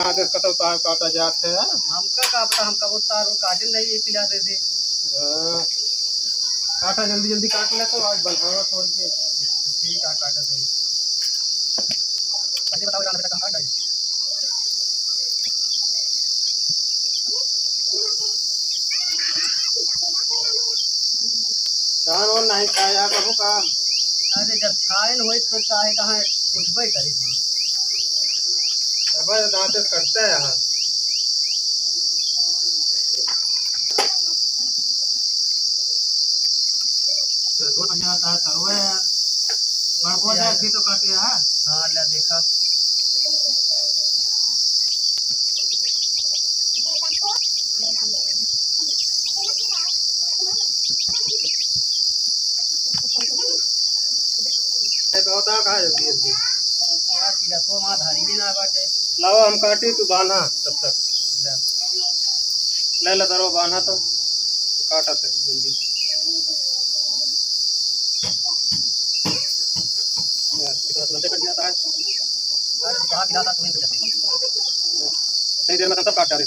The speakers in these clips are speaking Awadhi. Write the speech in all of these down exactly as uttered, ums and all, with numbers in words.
आदेश कतौ तार काटा जात है। हमका का पता, हमका वो तार वो काटे नहीं, ये पिला दे दे। हाँ। काटा, जल्दी जल्दी काट ले तो आज बनवावा तोड़ के। ठीक है, काटा दे। पहले बताओ, जान बेटा, कहाँ काटा है? धान वान नहीं खाया कबो का? अरे, जब छायल होई तो चाहे कहाँ उठबे करी था। तब दांते कटते हैं। तो बढ़िया आता है, तरुआ है। बड़को देखी तो काटे है। हाँ, ले देखा। ए, बहुत आ, कहाँ जल्दी, जल्दी? यार, पिलसवा माँ धारी भी ना बाटे। लावा, हम काटी, तू बान्हा तब तक। ले। ले, ले, दरो बान्हा तो। काटा तक जल्दी। बस, इतना तुरंते कट जाता है। अरे, तू कहाँ पिलाता, तू ही पिला। इतनी देर में तो सब काट डाले।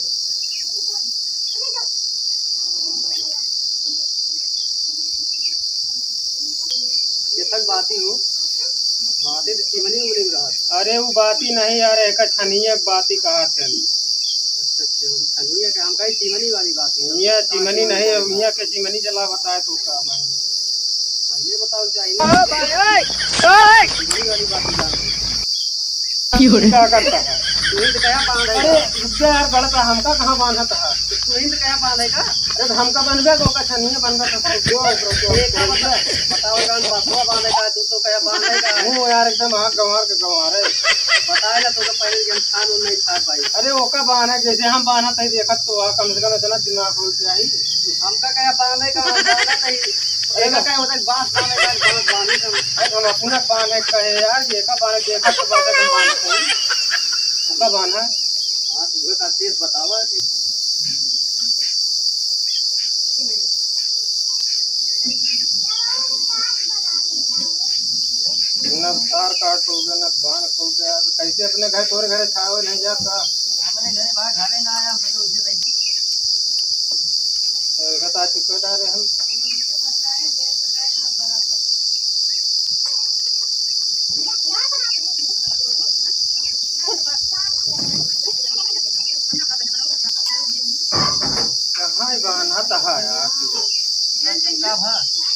ये तक बाती हो, बाती तो चिमनी उमनी में रहा था। अरे, वो बाती नहीं यार, एक छनिया बाती कहा थे। अच्छा, अच्छा, वो छनिया के हम कहीं चिमनी वाली बात है। यहाँ चिमनी नहीं है, यहाँ के चिमनी जला बताए तो का भाई? पहले बताओ चाहिए ना। ओ भाई, ओए, ओए। चिमनी वाली बात है। क्यों रे? क्या करता है? तू ही तो कहा बांध है। अरे, रुक जा यार, गलत है, हमका कहाँ बांधत है? तो तू ही तो कहा बांध है का? अरे, तो हमका बनबे को का छनिया बनबे तो जो, जो, जो, एक बात बताओ, गान बसवा बांध है का? तू तो कहा बांध है का? वो यार, एकदम आँख गंवार के गंवार है। बताए ना, तो पहले हम छान उन नहीं छान पाई। अरे, ओका बांध है, जैसे हम बांधत है, देखत तो आ, कम से कम इतना दिमाग हो जाई। हमका कहा बांध है का? हम बांधत है। अरे एका ना। कहे होता है, बांस बांधे का, बांस बांधे का। अरे हम अपना बांधे कहे यार, ये का बांधे, ये का तो बांधे, हम बांधे कहे। ओका बांधा। हाँ, तो वो का तेज बतावा। ना तार काट हो गया, ना बांध हो गया। कैसे अपने घर, तोरे घर छावे नहीं जाता? अपने घरे बाहर घरे ना आया, हम सभी उसे देखा था चुका डारे हम। कहाँ है बहाना तो है यार तू?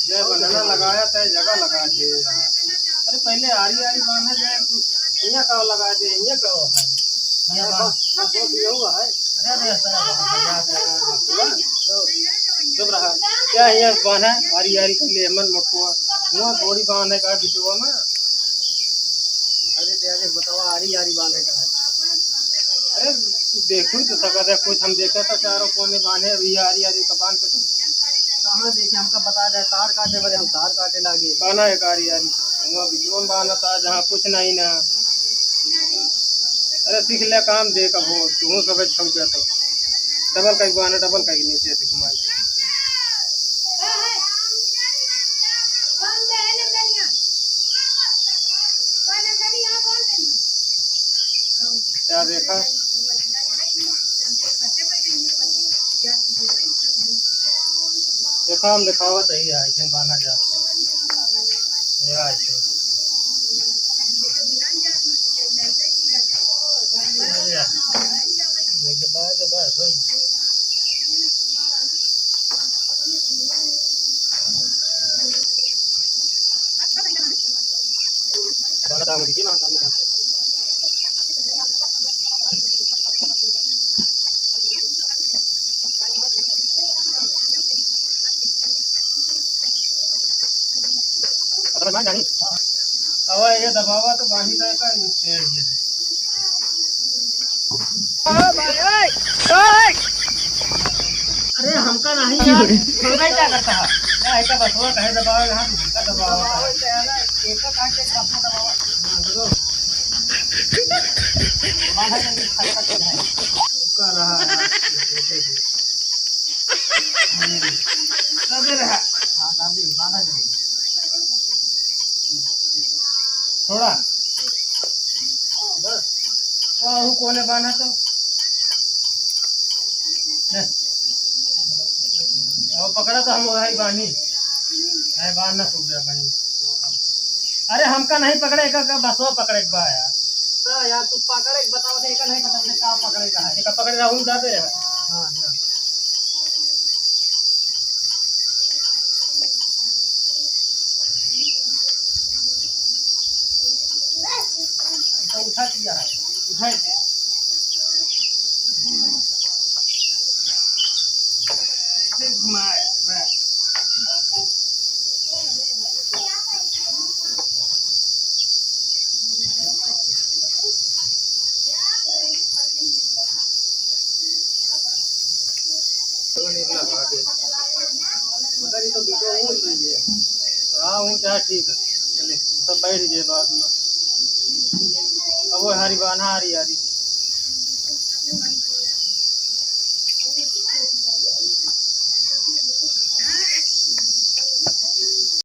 जय बंधना लगाया तय जगह लगा दे यार। अरे पहले आरी आरी बांधा जाए तू। यहाँ का लगा दे, यहाँ का है? यहाँ बस, बस वो भी हुआ है। अरे, अरे, सारा बहाना। चुप रहा। क्या है ये बांधा? आरी आरी कर ले, मन मोटुआ। हुआ गोरी बांधे का बिचुआ में। अरे, दे, अरे, बतावा, आरी आरी बांधे का है। अरे, देखू तो सका दे, कुछ हम देखे तो चारों कोने बांधे, अभी आरी आरी का बांध के तो। कहाँ देखे, हमका बता दे, तार काटे बरे, हम तार काटे लागे। बांधा एक आरी आरी, हुआ बिचुआ में बांधा था, जहाँ कुछ नहीं ना। अरे सीख ले काम दे कबो, तू सब छौ गया तो। डबल कहीं बाने, डबल कहीं नीचे से घुमाई। क्या देखा? देखा, हम दिखावत है, ऐसे बांधा जाता है। या, ऐसे। या। नहीं तो बाहर तो बाहर, भाई। बांधा था, हम भी मांगा, हम भी। अब ये दबावा तो बांधी जाए का, ये पेड़ ये है। ओ भाई, ओए, ओए। अरे हमका नहीं यार, हमका क्या करता है? क्या है का बसवा कहे दबावा, यहाँ तो हमका दबावा। एका काट के बसवा दबावा। हाँ, देखो। बांधा जल्दी, खटखट हो जाए। रुका रहा है। अबे रहा। हाँ, दादी, बांधा जल्दी। थोड़ा। बस। तो आहू कोने बांधा तो? ले। अब पकड़ा तो हम वही बानी। है बान ना सूख गया बानी। अरे हमका नहीं पकड़े का, का बसवा पकड़े के बा यार। तो यार तू पकड़े के बताओ तो एका नहीं बताओ तो का पकड़े का है। एका पकड़े रहूं जाते रहे। हाँ, हाँ। तो उठा दिया है। उठाए दे। ऐसे घुमाए, बस। मगर ये तो बीचवा ऊंच रही है। हाँ, ऊंच है, ठीक है। चले, सब बैठ जाए बाद में। अब वो हारी बा, ना हारी, हारी।